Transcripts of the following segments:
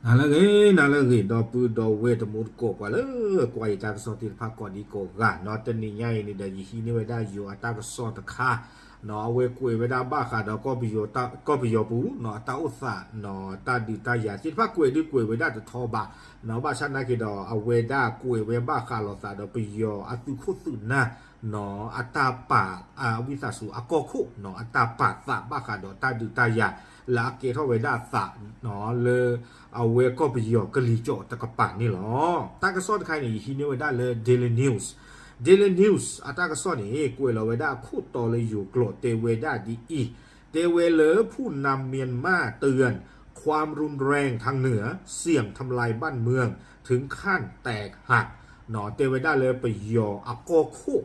နၤလၢအဂ့ၤ နၤလၢအဂ့ၤ ဒီပုၢ်ဒီဝဲၢ်တံၤသကိး ပှၤလၢကွၢ်ယတၢ်ကစီၣ်သ့ၣ်တဖၣ်ကိးဒံကိးဂၤနီၤ, တနံၤညါအံၤန့ၣ်ဒီး ယဟံးန့ၢ်ဝဲဒၣ်ယိၤအတၢ်ကစီၣ်တခါနီၤ, အဝဲကွဲးဝဲဒၣ်ဘၣ်ဃးဒီး ကီၢ်ပယီၤပူၤနီၤ အတၢ်အိၣ်သးနီၤ, တၢ်ဒုးတၢ်ယၤသ့ၣ်တဖၣ် ကွဲးဒုးကွဲးဝဲဒၣ်တထီဘၣ်နီၤ, ဘၣ်ဆၣ်နာ်က့ဒီး အဝဲဒၣ်ကွဲးဝဲဘၣ်ဃးလိာ်သးဒီး ပယီၤအသုးခိၣ်သုးနၢ် နီၤ အတၢ်ပာ် အဝံသးစူၤ အကီၢ်ခိၣ်နီၤ အတၢ်ပာ်သးဘၣ်ဃးဒီးတၢ်ဒုးတၢ်ယၤ လၢအကဲထီၣ်ဝဲဒၣ်သးနီၤ လၢအဝဲကီၢ်ပယီၤကလံၤစိးတကပၤန့ၣ်လီၤ. တၢ်ကစီၣ်တခါန့ၣ် ယဟံးန့ၢ်ဝဲဒၣ်လၢ Daily News, Daily News အတၢ်ကစီၣ်န့ၣ် ကွဲးလီၤဝဲဒၣ်အခိၣ်တီလၢယိၤကျိာ် တဲဝဲဒၣ်ဒ်အံၤ, တဲဝဲလၢ ผู้นำเมียนมาเตือน ความรุนแรงทางเหนือ เสี่ยงทำลายบ้านเมือง ถึงขั้นแตกหัก တဲဝဲဒၣ်လၢပယီၤအကီၢ်ခိၣ်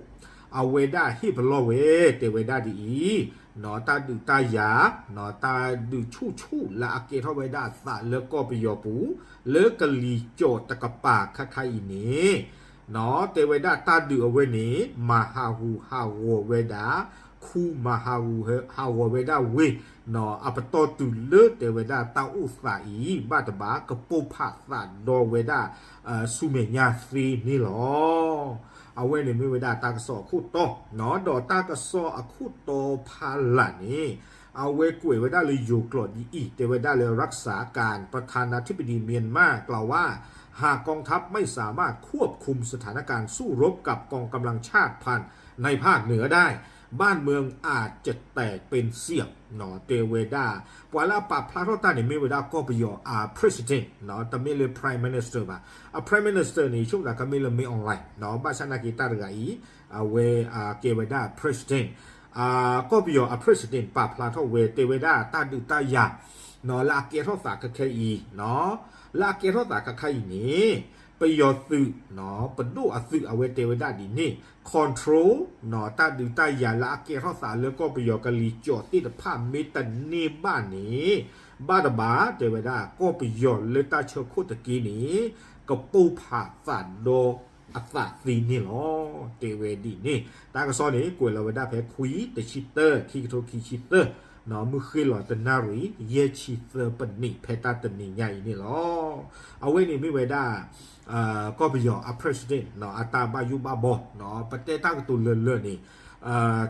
အဝဲဒၣ်ဟ့ၣ်ပလီၢ်ဝဲ တဲဝဲဒၣ်ဒ်အံၤ, တၢ်ဒုးတၢ်ယၤ တၢ်ဒုးဆူၣ်ဆူၣ်လၢအကဲထီၣ်ဝဲဒၣ်သးလၢကီၢ်ပယီၤပူၤ လၢကလံၤစိးတကပၤခါခါအံၤန့ၣ် တဲဝဲဒၣ်တၢ်ဒုးအဝဲန့ၣ် မၤဟးဂူာ်ဟးဂီၤဝဲဒၣ်, ခူမၤဟးဂူာ်ဟးဂီၤဝဲဒၣ်ဝ့ၢ် အပတီၢ်တုၤလၢတဲဝဲဒၣ်တၢ်အိၣ်သးအံၤ ဘၣ်တဘၣ်ကပိၢ်ဖးသးဒီဝဲဒၣ် ဆူမဲာ်ညါသ့န့ၣ်လီၤ. အဝဲန့ၣ်မ့ၢ်ဝဲဒၣ်တၢ်ကစီၣ်အခိၣ်တီ, ဒီးတၢ်ကစီၣ်အခိၣ်တီဖးလၢ်န့ၣ် အဝဲကွဲးဝဲဒၣ်လၢယိၤကျိာ်ဒ်အံၤ, တဲဝဲဒၣ်လၢ รักษาการประธานาธิบดีเมียนมากล่าวว่า หากกองทัพไม่สามารถควบคุมสถานการณ์สู้รบกับกองกำลังชาติพันธุ์ในภาคเหนือได้ บ้านเมืองอาจจะแตกเป็นเสี่ยง တဲဝဲဒၣ်, ပှၤလၢအပာ်ဖျါထီၣ်တၢ်န့ၣ် မ့ၢ်ဝဲဒၣ်ကီၢ်ပယီၤအ president တမ့ၢ်လၢ prime minister ဘၣ်, အ prime minister န့ၣ် ဆိကမိၣ်သးကမ့ၢ်လၢ မင်းအောင်လှိုင် ဘၣ်ဆၣ်နာ်က့တၢ်တဂၤအံၤ အဝဲကဲဝဲဒၣ် president ကီၢ်ပယီၤအ president ပာ်ဖျါထီၣ်ဝဲ တဲဝဲဒၣ်တၢ်ဒုးတၢ်ယၤ လၢအကဲထီၣ်သးခဲခဲအံၤ လၢအကဲထီၣ်သးခဲခဲအံၤန့ၣ် ပယီၤသုး ပဒိၣ်အသုး အဝဲတဲဝဲဒၣ်ဒ်န့ၣ် control တၢ်ဒုးတၢ်ယၤလၢအကဲထီၣ်သးလၢကီၢ်ပယီၤကလံၤစိးသ့ၣ်တဖၣ် မ့ၢ်တန့ၢ်ဘၣ်န့ၣ် ဘၣ်တဘၣ် တဲဝဲဒၣ် ကီၢ်ပယီၤလၢတၢ်ဆၢခိၣ်တက့ၢ်န့ၣ် ကပိၢ်ဖးသးဒီအသးသ့န့ၣ်လီၤ. တဲဝဲဒ်န့ၣ် တၢ်ကစီၣ်န့ၣ် ကွဲးလီၤဝဲဒၣ်ဖဲခွံ တဆံတၢ ခံကထိခံဆံသၢ မုၢ်ဃ့ၢ်လီၤတနၣ်ရံၣ် ယဲၢ်ဆံသၢပနံး ဖဲတၢ်တနံၤညါအံၤန့ၣ်လီၤ. အဝဲန့ၣ်မ့ၢ်ဝဲဒၣ် ကီၢ်ပယီၤအ president အတၢ်ဘၣ်ယိၣ်ဘၣ်ဘီ, ပတဲတၢ်ကတိၤလၢာ်လၢာ်န့ၣ်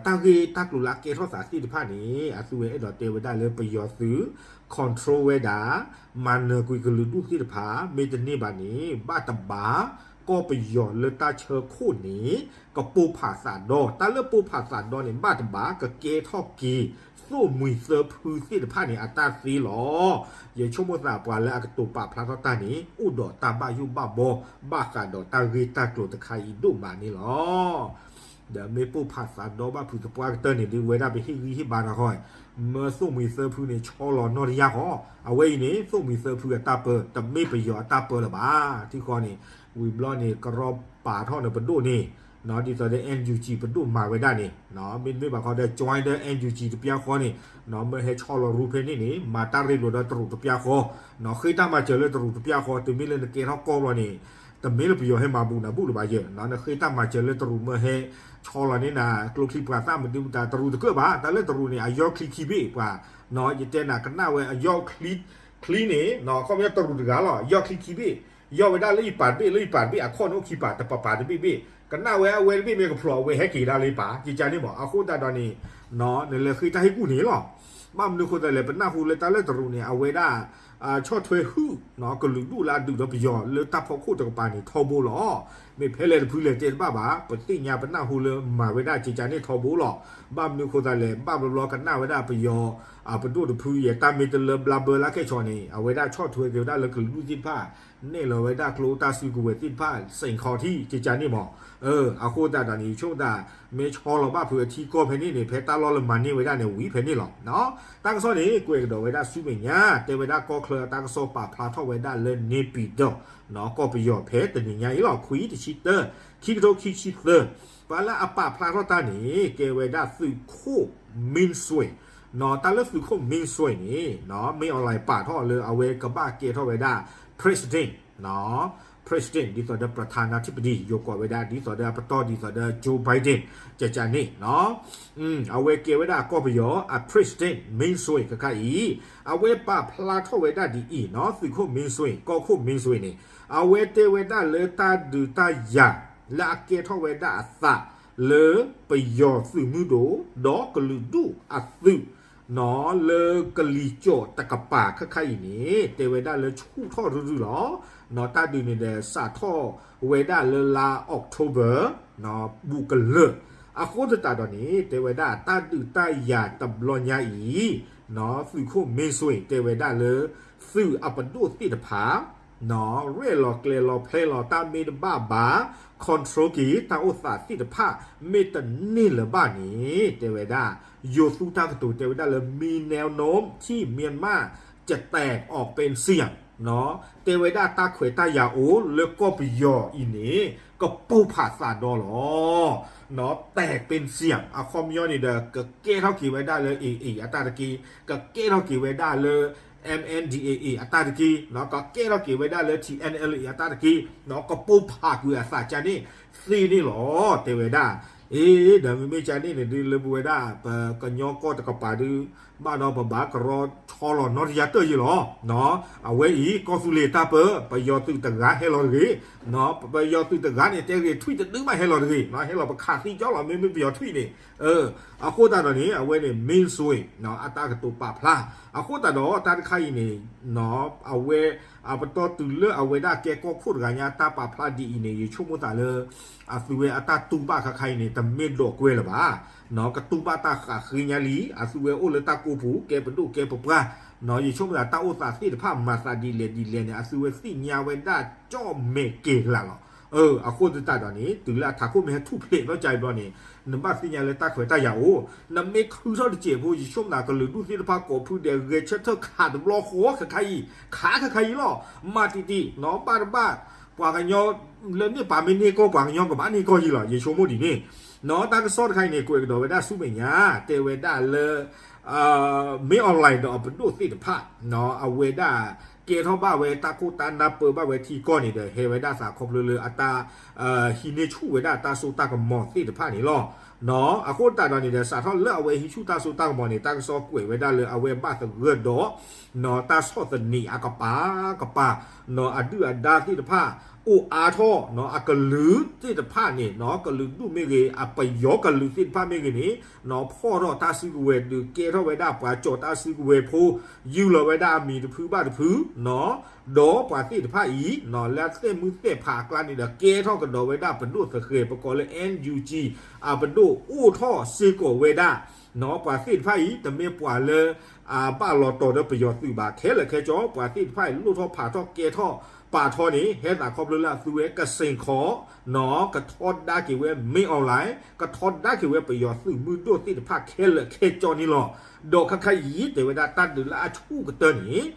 တၢ်ဂ့ၢ်တၢ်ကျိၤလၢအကဲထီၣ်သးသ့ၣ်တဖၣ်န့ၣ် အသုဝဲအဲၣ်ဒိးတဲဝဲဒၣ်လၢပယီၤသုး control ဝဲဒၣ် မၤနၢၤကွံာ်ကလုာ်ဒူၣ်သ့ၣ်တဖၣ် မ့ၢ်တန့ၢ်ဘၣ်န့ၣ် ဘၣ်တဘၣ် ကီၢ်ပယီၤလၢတၢ်ဆၢခိၣ်န့ၣ် ကပိၢ်ဖးသးဒီ, တၢ်လၢပိၢ်ဖးသးဒီန့ၣ် ဘၣ်တဘၣ်ကကဲထီၣ်က့ၤ သိၣ်မှံၤသၢဖုသ့ၣ်တဖၣ်န့ၣ် အတၢ်သ့လီၤ. ယဆိကမိၣ်သးပှၤလၢအကတိၤပာ်ဖျါထီၣ်တၢ်န့ၣ် အိၣ်ဒီးတၢ်ဘၣ်ယိၣ်ဘၣ်ဘီ ဘၣ်ဃးဒီးတၢ်ဂ့ၢ်တၢ်ကျိၤတခါအံၤဒိၣ်မးန့ၣ်လီၤ. ဒီးမ့ၢ်ပိၢ်ဖးသးဒီဘၣ်ဖုးသပှၢ်ကတၢၢ်န့ၣ် ဒုးဝဲဒၣ်ပဟ့ၣ်ဂံၢ်ဟ့ၣ်ဘါတခီ, မၢသိၣ်မှံၤသၢဖုန့ၣ် ဆီလီၤနီၢ်တယၢ်ဃီ, အဝဲအံၤန့ၣ် သိၣ်မှံၤသၢဖုအတၢ်ပၢ တမ့ၢ်ပယီၤအတၢ်ပၢလၢၤဘၣ်. ထံဃီန့ၣ် ဝံၤဘျီန့ၣ် ကရီပာ်ထီၣ်န့ၣ်ပဒိၣ်န့ၣ် ဒ်သိးဒီး NUG ပဒိၣ်မၤဝဲဒၣ်န့ၣ် မ့တမ့ၢ်ဘၣ်ဃီဒီး join ဒီး NUG တပျၢ်ဃီန့ၣ် မၢဟဲဆီလီၤရူဖဲန့ၣ်န့ၣ် မၤတၢ်ရ့လိာ်ဒီးတရူးတပျၢ်ဃီ, ဃ့တၢ်မၤစၢၤလၢတရူးတပျၢ်ဃီ, တုၤမ့ၢ်လၢနကဲထီၣ်ကီၢ်ဘျီန့ၣ် တမ့ၢ်လၢပယီၤဟဲမၤဘူးနၤဘူးလၢၤဘၣ်ယဲၢ်, နဃ့တၢ်မၤစၢၤလၢတရူးမၢဟဲဆီလီၤန့ၢ်နၤ ကျိချံပှၤသၣ်မနုၤမတၤ တရူးတကၢၢ်ဘၣ်, တၢ်လၢတရူးန့ၣ် အယီၢ်ချံခံဘ့ၣ်ပှၤ, ယတဲနၤကနၣ်ဝဲအယီၢ်ချံန့ၣ် ခီပညီတရူးတဂၤလီၤ ယီၢ်ချံခံဘ့ၣ်, ယီၢ်ဝဲဒၣ်လၢယပၤတဘ့ၣ် လၢယပၤတဘ့ၣ် အခီၣ်န့ၣ်အိၣ်ခံပၤ တပၤပၤတဘ့ၣ်ဘ့ၣ်, ကနၣ်ဝဲအဝဲတဘ့ၣ်မ့ၢ်ကဖျိးအဝဲဟဲက့ၤဒၣ်လၢယပၤ ကကန့ၣ်မး, အဃိသတးဒီးန့ၣ် နလဲၤဃ့တၢ်ဟ့ၣ်ကူၣ်န့ၣ်လီၤ. ဘၣ်မနုၤအဃိသတးလဲၣ် ပနၢ်ဟူလၢတၢ်လၢတရူးန့ၣ် အဝဲဒၣ် ဆီၣ်ထွဲဟုၣ် ကလုာ်ဒူၣ်လၢအဒုးဒီးပယီၤလၢတၢ်ဖီခိၣ်တကပၤန့ၣ်ထီဘိလီၤ. မ့ၢ်ဖဲလဲၣ်တဖုလဲၣ်တဲတဘၣ်ဘၣ်, ပသ့ၣ်ညါပနၢ်ဟူလၢမၤဝဲဒၣ်ကကန့ၣ်ထီဘိလီၤ. ဘၣ်မနုၤအဃိသတးလဲၣ် ဘၣ်ဘျီဘျီကနၣ်ဝဲဒၣ်ပယီၤ ပဒိၣ်တဖုယဲၢ်တၢ်မ့ၢ်တလၢဘျါဘၢလၢခဲဆီန့ၣ် အဝဲဒၣ်ဆီၣ်ထွဲက့ၤဝဲဒၣ်လၢကလုာ်ဒူၣ်သ့ၣ်တဖၣ် နဲၣ်လီၤဝဲဒၣ်ကျိတၢ်စုကဝဲၤသ့ၣ်တဖၣ် စ့ၣ်ခီထံး ကကန့ၣ်မး, အဃိသတးဒီးန့ၣ် ယဆိကမိၣ်သး မ့ၢ်ဆီလီၤဘၣ်ဖုးအထံကီၢ်ဖဲန့ၣ်န့ၣ် ဖဲတၢ်လီၢ်လၢမၤန့ၢ်ဝဲဒၣ်န့ၣ်ဝံၤဖဲန့ၣ်လီၤ. တၢ်ကစီၣ်န့ၣ် ကွဲးကဒီးဝဲဒၣ်ဆူမဲာ်ညါ တဲဝဲဒၣ်ကီၢ်ချၢအတၢ်ကစီၣ်ပာ်ဖျါထီၣ်ဝဲဒၣ်လၢန့ၣ်ပံၤဒီး ကီၢ်ပယီၤဖဲတနံၤညါအံၤလီၤ ခွံတဆံတၢ ခံကထိခံဆံသၢ, ပှၤလၢအပာ်ဖျါထီၣ်တၢ်န့ၣ် ကဲဝဲဒၣ်သုးခိၣ် မင်းဆွေ တၢ်လၢသုးခိၣ် မင်းဆွေ န့ၣ် မင်းအောင်လှိုင် ပာ်ထီၣ်လၢအဝဲကဘၣ်ကဲထီၣ်ဝဲဒၣ် president ဖ president ဒ်သိးဒီး ประธานาธิบดี ယိၤကိးဝဲဒၣ် ဒ်သိးဒီးအပတီၢ်ဒ်သိးဒီး Joe Biden ကကန့ၣ်နီၤ အဝဲကဲဝဲဒၣ်ကီၢ်ပယီၤအ president မ့ၢ်စွ့ၣ်ခါခါအံၤ အဝဲပာ်ဖျါထီၣ်ဝဲဒၣ်ဒ်အံၤနီၤ သုးခိၣ်မ့ၢ်စွ့ၣ် ကီၢ်ခိၣ်မ့ၢ်စွ့ၣ်န့ၣ် အဝဲတဲဝဲဒၣ်လၢတၢ်ဒုးတၢ်ယၤ လၢအကဲထီၣ်ဝဲဒၣ်အသး လၢပယီၤသုးမုၢ်ဒိၣ် ဒီးကလုာ်ဒူၣ်အသုး နီၤ လၢကလံၤစိးတကပၤခါခါအံၤန့ၣ် တဲဝဲဒၣ်လၢဆူၣ်ထီၣ်ရုၢ်ရုၢ်လီၤ. နီၤ တၢ်ဒုးန့ၣ်ဒီးစးထီၣ်ဝဲဒၣ်လၢလါ October နီၤ ဘူးကလၢာ် အဃိသတးဒီးန့ၣ် တဲဝဲဒၣ်တၢ်ဒုးတၢ်ယၤတဘျီညါအံၤ နီၤ သုးခိၣ်မ့ၢ်စွ့ၣ်တဲဝဲဒၣ်လၢ သုးအပဒိၣ်သ့ၣ်တဖၣ် နီၤ ရဲၣ်လီၤကျဲၤလီၤဖျဲလီၤတၢ်မ့ၢ်တဘၣ်ဘၣ် control က့ၤတၢ်အိၣ်သးသ့ၣ်တဖၣ် မ့ၢ်တန့ၢ်လၢၤဘၣ်န့ၣ် တဲဝဲဒၣ် ယိၤသူတၢ်ကတိၤတဲဝဲဒၣ်လၢ มีแนวโน้มที่เมียนมาจะแตกออกเป็นเสี่ยง နီၤ တဲဝဲဒၣ်တၢ်ခွဲးတၢ်ယာ်အိၣ်လၢကီၢ်ပယီၤအံၤန့ၣ် ကပိၢ်ဖးသးဒီလီၤ. နီၤ แตกเป็นเสี่ยง အခီပညီန့ၣ်ဒီး ကကဲထီၣ်က့ၤဝဲဒၣ်လၢ เอเอ အတၢ်တက့ၢ်, ကကဲထီၣ်က့ၤဝဲဒၣ်လၢ เอ็มเอ็นดีเอเอ အတၢ်တက့ၢ်, နီၤ ကကဲထီၣ်က့ၤဝဲဒၣ်လၢ ทีเอ็นเอลเอ အတၢ်တက့ၢ်, နီၤ ကပိၢ်ဖးကွံာ်အသးကန့ၣ်သ့န့ၣ်လီၤ တဲဝဲဒၣ်. အ့ ဒီးမ့မ့ၢ်ကန့ၣ်န့ၣ်ဒုးလၢပဝဲဒၣ် ပကညီကီၢ်တကပၤဒုး ဘၣ်ဒီးပဘၣ်ကရီဆီလီၤနီတယါတၢၢ်ယံၤလီၤ. အဝဲအံၤ ကီၢ်သူလ့ၤတၢ်ပၢ ပယီၤသုးတဂၤဟဲလီၤတဂ့ၤ, ပယီၤသုးတဂၤန့ၣ် တဲဂ့ၤထွံၣ်တဒုမးဟဲလီၤတဂ့ၤ, ဟဲလီၤပခးသံကၠီလီၤ မ့မ့ၢ်ပယီၤထွံၣ်န့ၣ် အဃိသတးဒီးန့ၣ် အဝဲန့ၣ် မ့ၢ်စွ့ၣ် အတၢ်ကတိၤပာ်ဖျါ, အဃိသတးဒီးတၢ်တခါအံၤန့ၣ် အဝဲ အပတီၢ်တုၤလၢအဝဲဒၣ်ကဲကီၢ်ခိၣ်တဂၤညါ တၢ်ပာ်ဖျါဒ်အံၤန့ၣ် ယဆိကမိၣ်သးလၢ အသုဝဲအတၢ်တူၢ်ဘၣ်ခါခါအံၤန့ၣ် တမ့ၢ်ဒိးကွဲလၢၤဘၣ်. ကတူၢ်ဘၣ်တၢ်ဃးဃ့ညါလံ, အသုဝဲအိၣ်လၢတၢ်ကိးပူၤ ကဲပဒိၣ်ကဲပပှၢ်, ယဆိကမိၣ်သးတၢ်အိၣ်သးသ့ၣ်တဖၣ်မၤသးဒ်လဲၣ်ဒ်လဲၣ်န့ၣ် အသုဝဲသ့ၣ်ညါဝဲဒၣ်ကၠီၣ်မဲာ်က့ၤလးလီၤ. အဃိသတးဒီးန့ၣ် တုၤလၢအထးခိၣ်မ့ၢ်ဟဲထူၣ်ဖျဲးထီၣ်ကဘျီန့ၣ် နဘၣ်သ့ၣ်ညါလၢတၢ်ခွဲးတၢ်ယာ်အိၣ်, နမ့ၢ်ခုထီၣ်တစဲးဖိ ယဆိကမိၣ်သးကလုာ်ဒူၣ်သ့ၣ်တဖၣ်ကိးဖုဒဲး ဂဲၤဆၢထၢၣ်ခးတဘျီဃီခါခါအံၤ, ခးခါခါအံၤလီၤ. မၤတံၢ်တံၢ် နီၤ ဘၣ်တဘၣ် ပှၤကညီ လၢန့ၣ်ပာ်မ့ၢ်န့ၢ်ကီၢ် ပှၤကညီကဘၣ်န့ၢ်ကီၢ်ယံၤလီၤ. ယဆိကမိၣ်ဒ်န့ၣ် နီၤ တၢ်ကစီၣ်တခါအံၤန့ၣ် ကွဲးကဒီးဝဲဒၣ်ဆူမဲာ်ညါ တဲဝဲဒၣ်လၢ မ့ၢ် online ဒီးအပဒိၣ်သ့ၣ်တဖၣ် အဝဲဒၣ် ကဲထီၣ်ဘၣ်ဝဲတၢ်ခိၣ်တၢ်နၢ်ပၢဘၣ်ဝဲထံကီၢ်န့ၣ်ဒီး ဟဲဝဲဒၣ်သးခီဖျိလၢအတၢ် ဟံးန့ၢ်ဆူၣ်ဝဲဒၣ်တၢ်စိတၢ်ကမီၤသ့ၣ်တဖၣ်န့ၣ်လီၤ. အဃိသတးဒီးန့ၣ်ဒီး စးထီၣ်လၢအဝဲဟံးဆူၣ်တၢ်စိတၢ်ကမီၤန့ၣ် တၢ်ကစီၣ်ကွဲးဝဲဒၣ်လၢအဝဲဘၣ်သဂၢၢ်ဒီး တၢ်ဆီၣ်သနံးအကပၤကပၤ အဒုၣ်အဒါသ့ၣ်တဖၣ် အိၣ်အါထီၣ် အကလုာ်သ့ၣ်တဖၣ်န့ၣ် ကလုာ်ဒူၣ်မ့ၢ်ဂ့ၤ အပယီၤကလုာ်သ့ၣ်တဖၣ်မ့ၢ်ဂ့ၤန့ၣ် ဖီၣ်ထီၣ်တၢ်စုကဝဲၤဒုးကဲထီၣ်ဝဲဒၣ်ပှၤကၠီၤတၢ်စုကဝဲၤဖိ ယူၢ်လီၤဝဲဒၣ်အမံၤတဖုဘၣ်တဖု ဒီးပှၤသ့ၣ်တဖၣ်အံၤ လၢအသဲၣ်မုၢ်သဲၣ်ဖးအကျါန့ၣ်ဒီး ကဲထီၣ်ကဒီးဝဲဒၣ်ပဒိၣ်သဃဲၤ ပကိးလၢ NUG အပဒိၣ်အိၣ်ထီၣ်စ့ၢ်ကီးဝဲဒၣ် ပှၤသ့ၣ်တဖၣ်အံၤ တမ့ၢ်ပှၤလၢ ဘၣ်လီၤတီၤဒီးပယီၤသုးဘၣ် ခဲလၢာ်ခဲဆ့ ပှၤသ့ၣ်တဖၣ်အံၤ လိၣ်ထီၣ်ဖးထီၣ်ကဲထီၣ်ပာ်ထီၣ်န့ၣ် ဟဲသးခီဖျိလၢအသုဝဲကစ့ၢ်ခီ ကထီဒါက့ၤဝဲ မင်းအောင်လှိုင် ကထီဒါက့ၤဝဲပယီၤသုးမုၢ်ဒိၣ်သ့ၣ်တဖၣ်ခဲလၢာ်ခဲဆ့န့ၣ်လီၤ. ဒီးခါခါအံၤ တဲဝဲဒၣ်တၢ်ဒုးလၢအဆူၣ်ကတၢၢ်န့ၣ်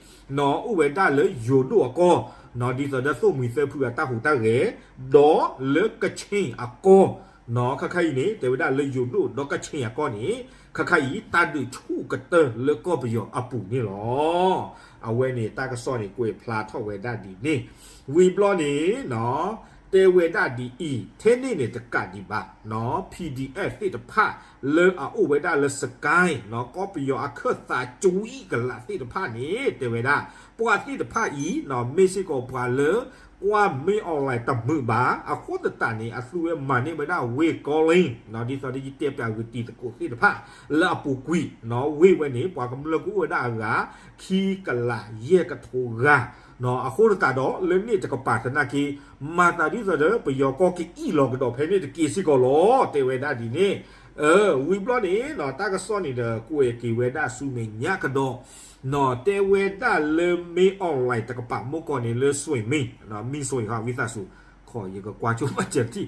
အိၣ်ဝဲဒၣ်လၢယိၤဒိၣ်အကီၢ် ဒ်သိးဒီးသိၣ်မှံၤသၢဖုအတၢ်ဟူးတၢ်ဂဲၤ ဒီးလၢကခ့ၣ်အကီၢ် ခါခါအံၤန့ၣ် တဲဝဲဒၣ်လၢယိၤဒိၣ်ဒီးကခ့ၣ်အကီၢ်န့ၣ် ခါခါအံၤ တၢ်ဒုးဆူၣ်ကတၢၢ်လၢကီၢ်ပယီၤအပူၤန့ၣ်လီၤ. အဝဲန့ၣ်တၢ်ကစီၣ်န့ၣ် ကွဲးဖျါထီၣ်ဝဲဒၣ်ဒ်န့ၣ် ဝံၤဘျီန့ၣ် တဲဝဲဒၣ်ဒ်အံၤ ထဲန့ၣ်န့ၣ်တကးဒံးဘၣ် PDF သ့ၣ်တဖၣ် လၢအအိၣ်ဝဲဒၣ်လၢ စကဲ ကီၢ်ပယီၤအခၢၣ်သးကွံကလးသ့ၣ်တဖၣ်န့ၣ် တဲဝဲဒၣ် ပှၤသ့ၣ်တဖၣ်အံၤ မ့ၢ်စ့ၢ်ကီးပှၤလၢ ကွၢ်မင်းအောင်လှိုင်တမုာ်ဘၣ် အဃိသတးန့ၣ် အသုဝဲမၤန့ၢ်ဝဲဒၣ်ဝ့ၢ်ကီလ့ၣ် ဒ်သိးဒီးယတဲပျးဂုာ်တံၤသကိးသ့ၣ်တဖၣ် လၢအပူၤကွံာ် ဝ့ၢ်ဝဲန့ၣ် ပှၤကမျၢၢ်ကအိၣ်ဝဲဒၣ်အဂၤ ခံကလးယဲၢ်ကထိဂၤ အဃိသတးဒီး လၢန့ၣ်တကပၤသနာ်က့ မၤသးဒ်သိးဒီး ပယီၤကီၢ်ကအံၣ်လီၤကဒီးဖဲန့ၣ်တက့ၢ်စ့ၢ်ကီးလီၤ တဲဝဲဒၣ်ဒ်န့ၣ် ဝံၤဘျီန့ၣ် တၢ်ကစီၣ်န့ၣ်ဒီး ကွဲးက့ၤဝဲဒၣ်ဆူမဲာ်ညါကဒီး တဲဝဲဒၣ်လၢမင်းအောင်လှိုင်တကပၤ မိၢ်ကီၢ်န့ၣ်လၢစွ့ၣ်မ့ၣ် မင်းစွ့ၣ် ဝံသးစူၤ ခီ ယကကွၢ်ကၠိမးစၢၤထံၣ် ဒီး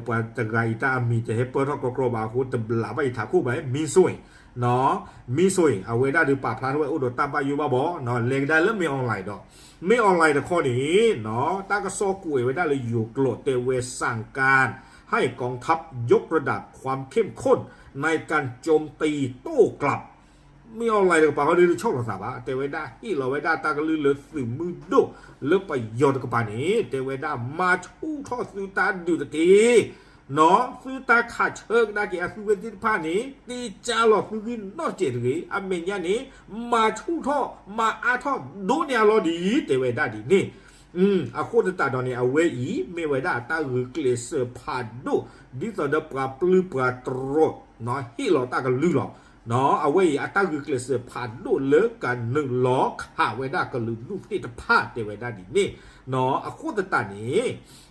ပှၤတဂၤအံၤတၢ်အမံၤတဟဲပၢၢ်ထီၣ်ကြီကြီဘၣ်အဃိ တဘျးဘၣ်ယထးခိၣ်ဘၣ် မင်းစွ့ၣ် မင်းစွ့ၣ် အဝဲဒၣ်ဒုးပာ်ဖျါထီၣ်ဝဲအိၣ်ဒီးတၢ်ဘၣ်ယိၣ်ဘၣ်ဘီ လဲၤကဒါလၢမင်းအောင်လှိုင်ဒီး မင်းအောင်လှိုင်တခီန့ၣ် တၢ်ကစီၣ်ကွဲးဝဲဒၣ်လၢယိၤကျိာ်တဲဝဲ สั่งการให้กองทัพยกระดับความเข้มข้นในการโจมตีโต้กลับ မ့ၢ်အီၣ်လဲၣ်တကပၤဃီဒုးတဆီၣ်လီၤသးဘၣ် တဲဝဲဒၣ်ဟ့ၣ်လီၤဝဲဒၣ်တၢ်ကလုၢ်လၢသုးမုၢ်ဒိၣ်လၢပယီၤတကပၤန့ၣ် တဲဝဲဒၣ်မၤဆူၣ်ထီၣ်သုတၢ်ဒုးတက့ၢ် နီၢ် သုတၢ်ခးဆၢကဒါက့ၤအသုဝဲသ့ၣ်တဖၣ်န့ၣ် တ့ကၢ်လီၤသုဂံၢ်နီၣ်စဲးတဂ့ၤ အမဲာ်ညါန့ၣ် မၤဆူၣ်ထီၣ်မၤအါထီၣ်ဒိၣ်န့ၢ်အလီၢ်ဒ်အံၤ တဲဝဲဒၣ်ဒ်န့ၣ် အဃိသတးဒီးန့ၣ် အဝဲအံၤ မ့ၢ်ဝဲဒၣ်အတၢ်ဂုာ်ကျဲးစၢးဖးဒိၣ် ဒ်သိးဒီးပှၤပျုၢ်ပှၤတြီး ဟ့ၣ်လီၤတၢ်ကလုၢ်လီၤ. အဝဲအံၤ အတၢ်ဂုာ်ကျဲးစၢးဖးဒိၣ်လၢကနုာ်လီၤခးဝဲဒၣ်ကလုာ်ဒူၣ်သ့ၣ်တဖၣ် တဲဝဲဒၣ်ဒ်န့ၣ်. အဃိသတးန့ၣ်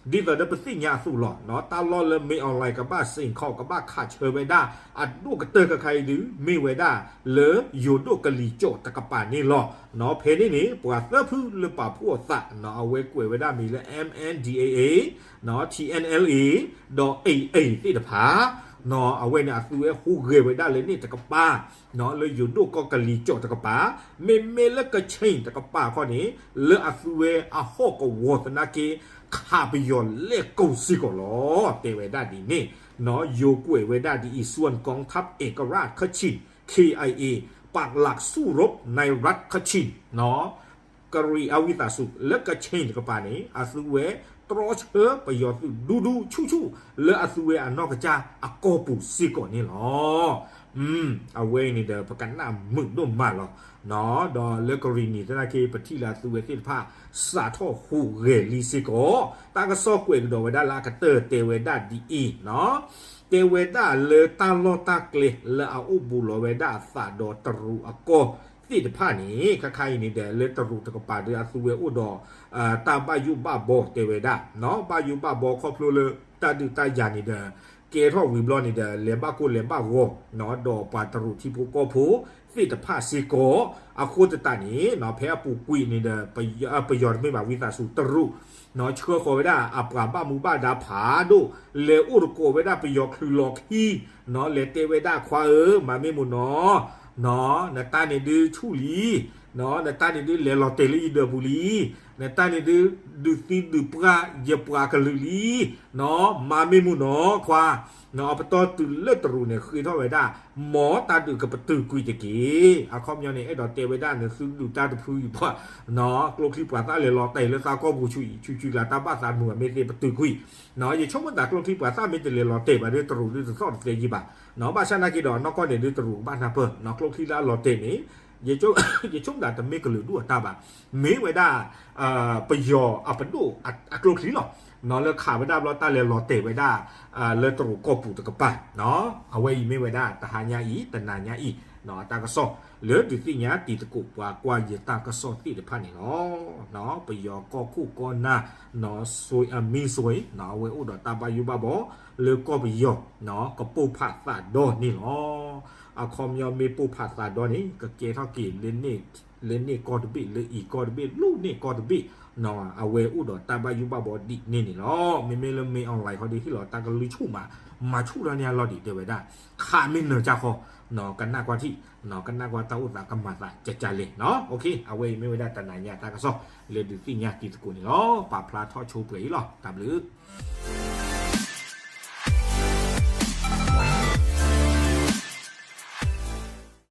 ဒ်သိးဒီးပသ့ၣ်ညါအသိးလီၤ. တၢ်လီၢ်လၢမ့ၢ်အီၣ်လဲၣ်ကဘၣ်စ့ၢ်ကီး ကဘၣ်ခးဆၢဝဲဒၣ် အဒိၣ်ကတၢၢ်ခဲခါအံၤဒုး မ့ၢ်ဝဲဒၣ်လၢယိၤဒိၣ်ကလံၤစိးတကပၤန့ၣ်လီၤ. ဖဲန့ၣ်န့ၣ် ပှၤသၢဖုလၢပာ်ဖှိၣ်အသး အဝဲကွဲးဝဲဒၣ်မံၤလၢ M N D A A, T N L A ဒီး A A သ့ၣ်တဖၣ် အဝဲန့ၣ်အသုဝဲဟူးဂဲၤဝဲဒၣ်လၢန့ၣ်တကပၤ လၢယိၤဒိၣ်ကီၢ်ကလံၤစိးတကပၤ, မ့မ့ၢ်လၢကခ့ၣ်တကပၤခီန့ၣ် လၢအသုဝဲအဟီၣ်ကဝီၤသနာ်က့ ခးပယီၤလဲၣ်ကိးစ့ၢ်ကီးလီၤ. တဲဝဲဒၣ်ဒ်န့ၣ် ယိၤကွဲးဝဲဒၣ်ဒ်အံၤ ส่วนกองทัพเอกราชคชิน K I A ปักหลักสู้รบในรัฐคชิน ကရံးအဝံသးစူၤလၢကခ့ၣ်တကပၤန့ၣ် အသုဝဲတြီဆၢပယီၤသုးဒူဒူဆူၣ်ဆူၣ် လၢအသုဝဲအနီၢ်ကစၢ်အကီၢ်ပူၤစ့ၢ်ကီးန့ၣ်လီၤ. အဝဲအံၤန့ၣ်ဒီး ပကနၣ်မုာ်ဒိၣ်မးလီၤ. ဒီးလၢကရံးနံၤသနာ်က့ ပထံၣ်လၢအသုဝဲသ့ၣ်တဖၣ် စးထီၣ်ဟူးဂဲၤလံစ့ၢ်ကီး တၢ်ကစီၣ်ကွဲးကဒီးဝဲဒၣ်လၢအကတၢၢ်တဲဝဲဒၣ်ဒ်အံၤ တဲဝဲဒၣ်လၢတၢ်လီၢ်တၢ်ကျဲလၢအအိၣ်ဘူးလီၤဝဲဒၣ်အသးဒီးတရူးအကီၢ်သ့ၣ်တဖၣ်န့ၣ် ခဲခါအံၤန့ၣ်ဒီး လၢတရူးတကပၤဒီးအသုဝဲအိၣ်ဒီး တၢ်ဘၣ်ယိၣ်ဘၣ်ဘီတဲဝဲဒၣ် ဘၣ်ယိၣ်ဘၣ်ဘီခီဖျိလၢတၢ်ဒုးတၢ်ယၤန့ၣ်ဒီး ကဲထီၣ်ဝံၤဘျီန့ၣ်ဒီး လဲၤဘၣ်ကိၢ်လဲၤဘၣ်ဂီၤ ဒီးပှၤတရူးထံဖိကီၢ်ဖိသ့ၣ်တဖၣ်စ့ၢ်ကီး အဃိသတးန့ၣ် ဖဲအပူၤကွံာ်န့ၣ်ဒီး ပယီၤတမ့ၢ်ဘၣ် ဝံသးစူၤ တရူး ဆှၢဃီၤဝဲဒၣ်အပှၤဘၣ်မူဘၣ်ဒါဖးဒိၣ် လဲၤအိၣ်တကိးဝဲဒၣ်ပယီၤချုးလီၤခံ လဲၤတဲဝဲဒၣ်ခွါဧၢ မၤမ့ၢ်မ့ၢ်နီၤ နတၢ်န့ၣ်ဒုးဆူၣ်လံ နတၢ်န့ၣ်ဒုးလဲၤလီၤတဲာ်လၢယဒၢးပူၤလံ နတၢ်န့ၣ်ဒုး ဒုးသံဒုးပှၢ်ယပှၤကလုာ်လံ မၤမ့ၢ်မ့ၢ်နီၤခွါ အပတီၢ်တုၤလၢတရူးန့ၣ် ဃ့ထီၣ်ဝဲဒၣ် မ်တၢ်ဒုးကပတုာ်ကွံာ်တက့ၢ်. အခီပညီန့ၣ် အဲၣ်ဒိးတဲဝဲဒၣ်နသုဒုးတၢ်တဖုအံၤပှၤ ကျိချံပှၤသၣ်လဲၤလီၤတဲာ်လၢသးကီၢ်ပူၤဆူၣ်အံၤ ဆူၣ်ဆူၣ်ကျါတၢ်ဘၣ်သးမုာ်အမ့ၢ်သ့ၣ်ပတုာ်ကွံာ် ယဆိကမိၣ်သး ကျိချံပှၤသၣ်မ့ၢ်တလဲၤလီၤတဲာ်ဘၣ်ဒီး တရူးဒုးတသီၣ်တသဲယံၤဘၣ်. ဘၣ်ဆၣ်နာ်က့ဒီး နီၢ်ကီၢ်န့ၣ်ဒုးတရူးကဘၣ်နၢ်ပၢၢ် ကျိချံလၢအလီၤတဲာ်န့ၣ် ယဆိကမိၣ်သးတမ့ၢ်ကလုာ်ဒူၣ်အတၢ်ဘၣ် မ့ၢ်ဝဲဒၣ် ပယီၤအပဒိၣ်အကျိချံလီၤ. လၢခးဝဲဒၣ်ဘျီတၢ်လဲၤလီၤတဲာ်ဝဲဒၣ် လၢတရူးကီၢ်ပူၤတကပၤ အဝဲအံၤမ့ၢ်ဝဲဒၣ်တဟါညါအံၤ တနၤညါအံၤ အတၢ်ကစီၣ် လၢဒုးသ့ၣ်ညါတံၤသကိးပှၤကွၢ်ယတၢ်ကစီၣ်သ့ၣ်တဖၣ်န့ၣ်လီၤ. ပယီၤကီၢ်ခိၣ်ကီၢ်နၢ် မ့ၢ်စိ အဝဲအိၣ်ဒီးတၢ်ဘၣ်ယိၣ်ဘၣ်ဘီ လၢကီၢ်ပယီၤ ကပိာ်ဖးသးဒီန့ၣ်လီၤ. အခီပညီမ့ၢ်ပိာ်ဖးသးဒီန့ၣ် ကကဲထီၣ်က့ၤ လၢန့ၣ်ကီၢ်တဘ့ၣ် လၢအံၤကီၢ်တဘ့ၣ် လၢန့ၣ်ကီၢ်တဘ့ၣ် အဝဲအိၣ်ဒီးတၢ်ဘၣ်ယိၣ်ဘၣ်ဘီဒ်န့ၣ်န့ၣ်လီၤ. မ့မ့ၢ်လၢမ့ၢ်အီၣ်လဲၣ်ခီဒီးဟ့ၣ်လီၤတၢ်ကလုၢ်ဆူၣ်မး မၤဆူၣ်ထီၣ်န့ၢ်အလီၢ်ဒံးတဲဝဲဒၣ် ခးမ့ၢ်နၢၤကၢ်ဃီ ကနၣ်ကွၢ်ထံၣ် ကနၣ်ကွၢ်တၢ်အိၣ်သးကမၤသးကကလဲၣ်. အဝဲအံၤမ့ၢ်ဝဲဒၣ်တနၤညါတၢ်ကစီၣ် လၢဒုးသ့ၣ်ညါတံၤသကိးန့ၣ်လီၤ. ပာ်ဖျါထီၣ်ဆိပှဲၤအံၤလီၤ. တၢ်ဘျုး